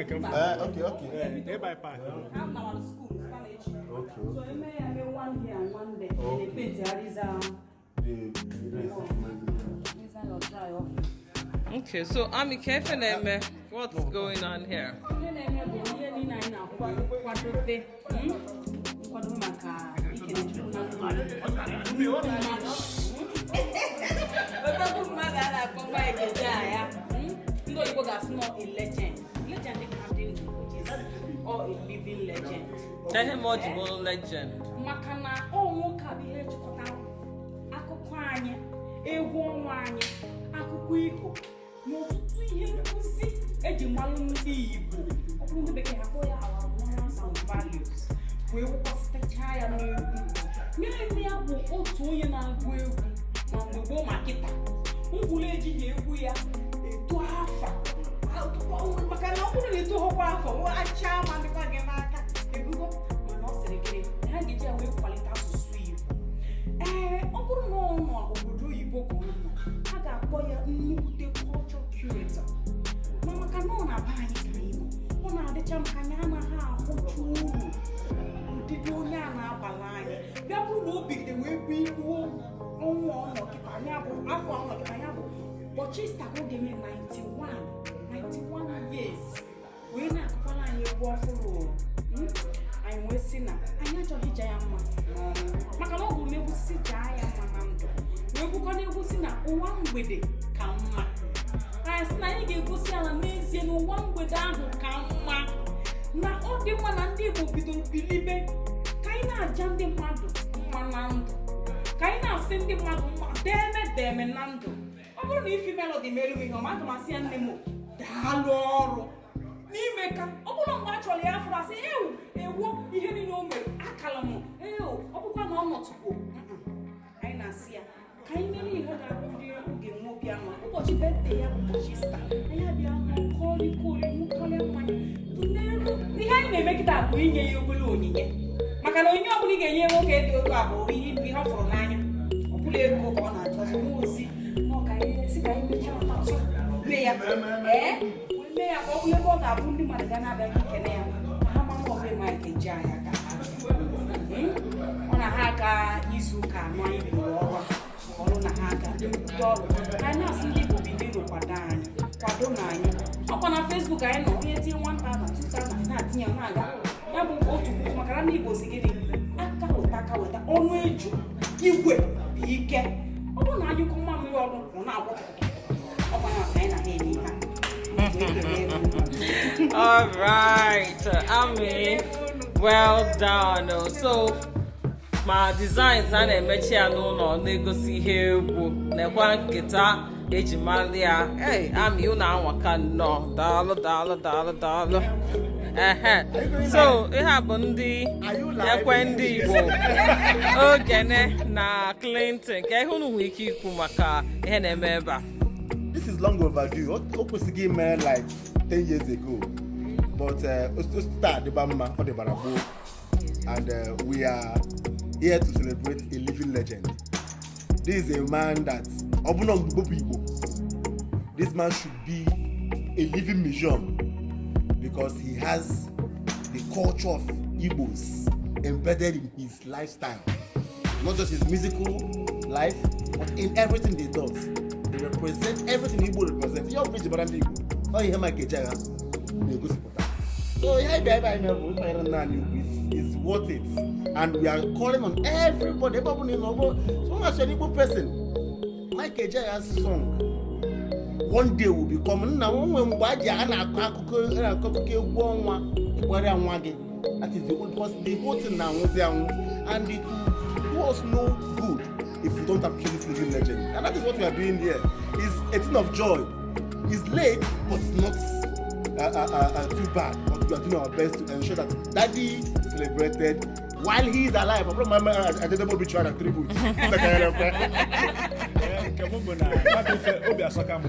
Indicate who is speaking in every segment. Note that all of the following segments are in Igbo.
Speaker 1: Nwere nke m fụrụ.
Speaker 2: Eh, okay.
Speaker 1: Ee, ebe anyị park.
Speaker 3: Ha nawara school site na echi.
Speaker 2: Okay.
Speaker 3: So eme ya eme one here and one there.
Speaker 2: Okay.
Speaker 3: They paint ya
Speaker 2: The race.
Speaker 3: Riza your dry off.
Speaker 4: Okay, so Ami, ka ife na-eme? What's going on here?
Speaker 3: Ihe na-eme bụ ihe niile anyị na-akwadobe, Nkwadobe maka ikele Chukwu na ndụ mmadụ. Odogwu mmadụ a na-akpọ Mike Ejeagha, Ndị oyibo ga-asị nọ a legend. Legend ka dị ndụ, which is or a living legend.
Speaker 4: Tell him what you bụrụ legend.
Speaker 3: Maka na ọ nwoke a bụ ihe jikọtara akụkọ anyị, egwu ọnwa anyị, akụkọ ifo na ọtụtụ ihe nkụzi eji malụ ndị Igbo. Ọ bụrụ ndị bekee, ha kpọọ ya our morals and values, wee wụkwasịtachaa ya n'egwu. Naanị ya bụ otu onye na-agụ egwu ma mgbe gboo ma kịta ngwụrụ ejighị egwu ya eto afa, maka na ọ bụrụ na etoghọkwa afọ acha ma dịkwa gị n'aka egugo. Mana ọ sịrị gịnị na ha ga-eji ya wee kwalite asụsụ Igbo. Ee, ọ bụrụ na ọ nọ obodo oyibo ka ọ nọ, a ga-akpọ ya nnukwute culture curator. Ma maka na ọ na-aba anyị ka anyị nọ, ọ na-adịcha m ka anyị anaghị ahụcha uru ụdịdị onye a na-abala anyị. Bịa bụrụ na o bigide wee bụ iruo ọnwụ ọ nọ kịta anya bụ afọ ọ nọ kịta anya bụ ụbọchị Ista ka ọ ga-eme 91, 91 years, wee na-akụkwara anyị egwu ọfụrụ. Anyị wee sị na anyị achọghị ịja ya mma n'ọnwụ, maka na ọ bụ egwu si jaa ya mma na ndụ, wee gwukwa n'egwu si na ụwa mgbede ka mma. Anyị sị na anyị ga-egosi ya na n'ezie na ụwa mgbede ahụ ka mma, na ọ dị mma na ndị Igbo bidoro bilibe ka anyị na-aja ndị mmadụ mma na ndụ, ka anyị na-asị ndị mmadụ mma deme deme na ndụ. Ọ bụrụ na Ifi Melody mere m ihe ọma, aga m asị ya, "Nne m, daalụ ọrụ n'ime." Ka ọ bụrụ mgbe a chọrọ ya afụrụ, asị ewu ewo ihe niile o mere akala m ewu. Ọ bụkwa na ọ nọtụkwo, anyị na-asị ya ka anyị mere ihe ga-abụ ndị oge nwe obi aṅụrị. Ụbọchị birthday ya bụ ụbọchị Ista, anyị abịa ṅụkọrịkọrị, ṅụkọrịa mmanya n'elu. Ihe anyị na-eme kịta bụ inye ya obere onyinye, maka na onyinye ọbụla ị ga-enye nwoke dị otu a bụ ihe bụ ihe ọ fụrụ n'anya. Ọ bụla ego ka ọ na-achọ ọzọ nwa ozi na ọ ka anyị si ka anyị mechaa ọtụtụ mee ya, ee, wee mee ya ka ọ bụrụ ebe ọ ga-abụ ndị mmadụ ga na-abịa ekene ya, ka ha mara ọbụ Mike Ejeagha ka ha. Ọ na ha aga izu ụka 4 anyị bidoro ọrụ a, ọrụ na ha aga ndị nkwute ọrụ. Anyị na-asị ndị Igbo bido kwado anyị, kwado na anyị ọkwa na Facebook anyị nọ. Onye tinye 1000, 2000, na-atinye ya na-aga ya bụ 1000, maka na ndị Igbo si gịnị? Aka weta, aka weta, ọnụ eju igwe bụ ike. Ọ bụrụ na anyụkọ mmamịrị ọnụ, ọ na-agwọ tụtụtụ. Ọkwa ya ka anyị na ha eme ihe a.
Speaker 4: All right, Ami, well done. So, ma designs a na-emechi ya n'ụlọ na-egosi ihe egwu nekwa nketa eji mara ya. Hey, Ami, unu anwaka nnọọ. Daalụ, daalụ, daalụ, daalụ. Ehe. So, ihe a bụ ndị ekwe ndị Igbo, Ogene na Clinton. Ka ihe unu nwere ike ikwu maka ihe na-eme ebe a?
Speaker 2: This is long overdue. O kwesịghị ime like 10 years ago. But o taa adịba mma, ọ dịbara gboo. And we are here to celebrate a living legend. This is a man that, ọ bụna mgbe bụ Igbo, this man should be a living museum because he has the culture of Igbos embedded in his lifestyle. Not just his musical life, but in everything he does. He represents everything Igbo represents. Ihe ọ bụla eji mara ndị Igbo, ọ ihe Mike Ejeagha na-egosipụta. So ihe anyị bịa ebe anyị mee bụ ịkwanyere nna anyị ugwu is worth it. And we are calling on everybody, ebe ọ bụla ị nọ, ọ bụ so long as you're an Igbo person, Mike Ejeagha's song one day will become nna nwe mgbe a ji a na-akọ akụkọ, a na-akọ akụkọ egwu ọnwa ịgbara nwa gị. That is the only, because the whole thing na-anwụzi anwụ, and it will do us no good if we don't appreciate this living legend, and that is what we are doing here. It's a thing of joy. It's late, but it's not too bad, but we are doing our best to ensure that Daddy is celebrated while he is alive. Ọ bụrụ ma ajedebe obituary and tribute.
Speaker 1: Ee, nke m bụ na mmadụ ife obi asọka m.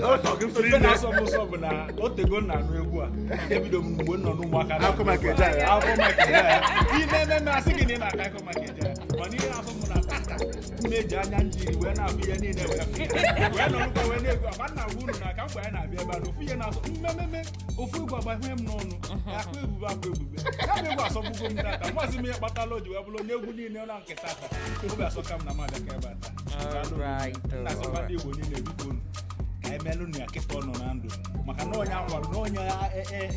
Speaker 1: Ife na-asọ m ụsọ bụ na o tego m na-anụ egwu a. Ebido m mgbe m nọ n'ụmụaka na-
Speaker 2: Akụkọ Mike Ejeagha.
Speaker 1: Akụkọ Mike Ejeagha. Ime ememe, asị gị na ị na-akọ akụkọ Mike Ejeagha, mana ihe na-asọ m na tata Mma eji anya njiri wee na-abụ ihe niile wee fụ ya. Wee nọrụkwa wee na-egwu agba nna gwa unu na ka mgbe anyị na-abịa ebe a na ofu ihe na-asọ mmememe ofu egwu agbahie m n'ọnụ, akwa ebube, akwa ebube ya bụ egwu asọgbugo m tata. Maazị m, ihe kpatala o ji wee bụrụ onye egwu niile na nke tata, obi asọka m na m abịa ka ebe a taa.
Speaker 4: Alright,
Speaker 1: Na-asịkwa ndị Igbo niile, biko unu ka anyị melụ na ya kịta ọ nọ na ndụ, maka na onye akwara na onye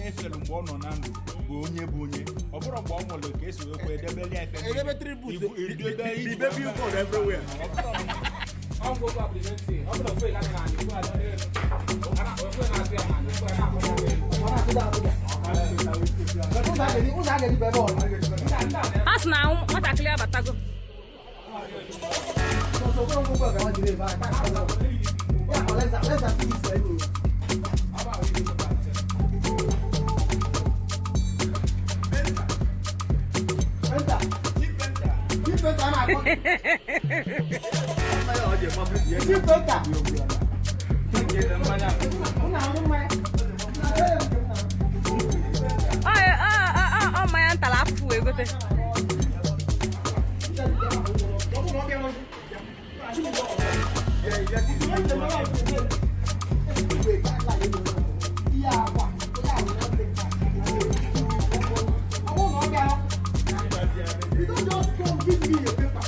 Speaker 1: efelu mgbe ọ nọ na ndụ bụ onye bụ onye ọ bụrụ mgbe ọ nwụrụ ka esi wee kwee edebeli ya efe.
Speaker 2: Edebe tribute.
Speaker 1: Idebe
Speaker 2: The baby code everywhere.
Speaker 1: Ọ bụrụ
Speaker 3: A sị na nwatakịrị abatago. Ọ mmanya ntala afụfụ wee gote.
Speaker 2: You don't just come give me a paper.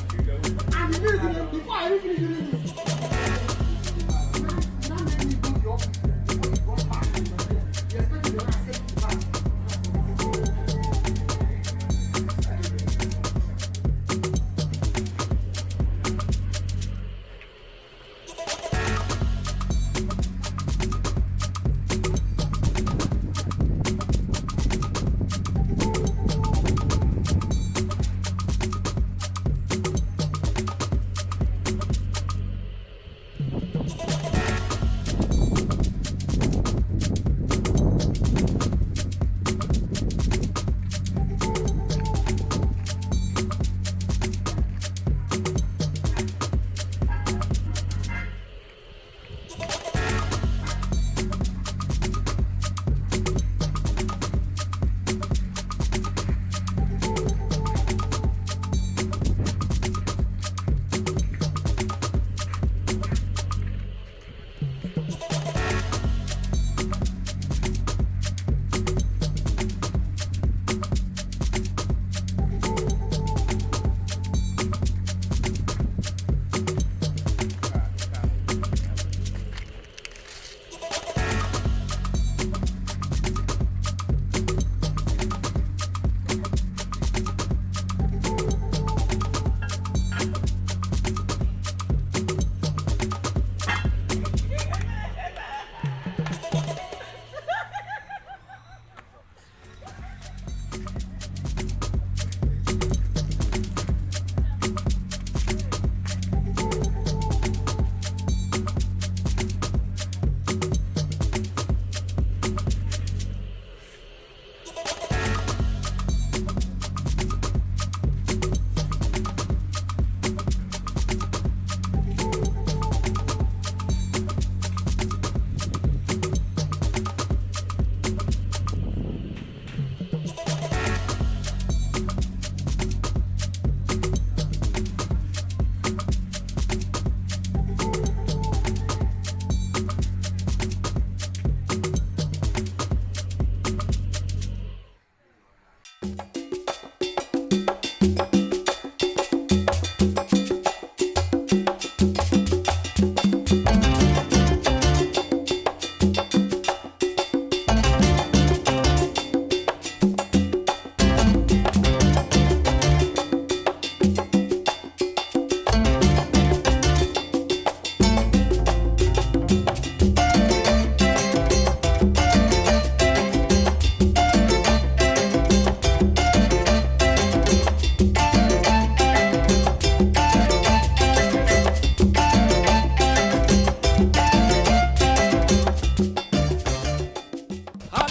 Speaker 2: And immediately, before I even finish reading this, now make me go to the office before you got back. You expect me to accept it back.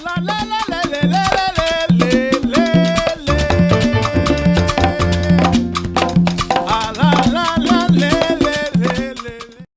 Speaker 1: La la la.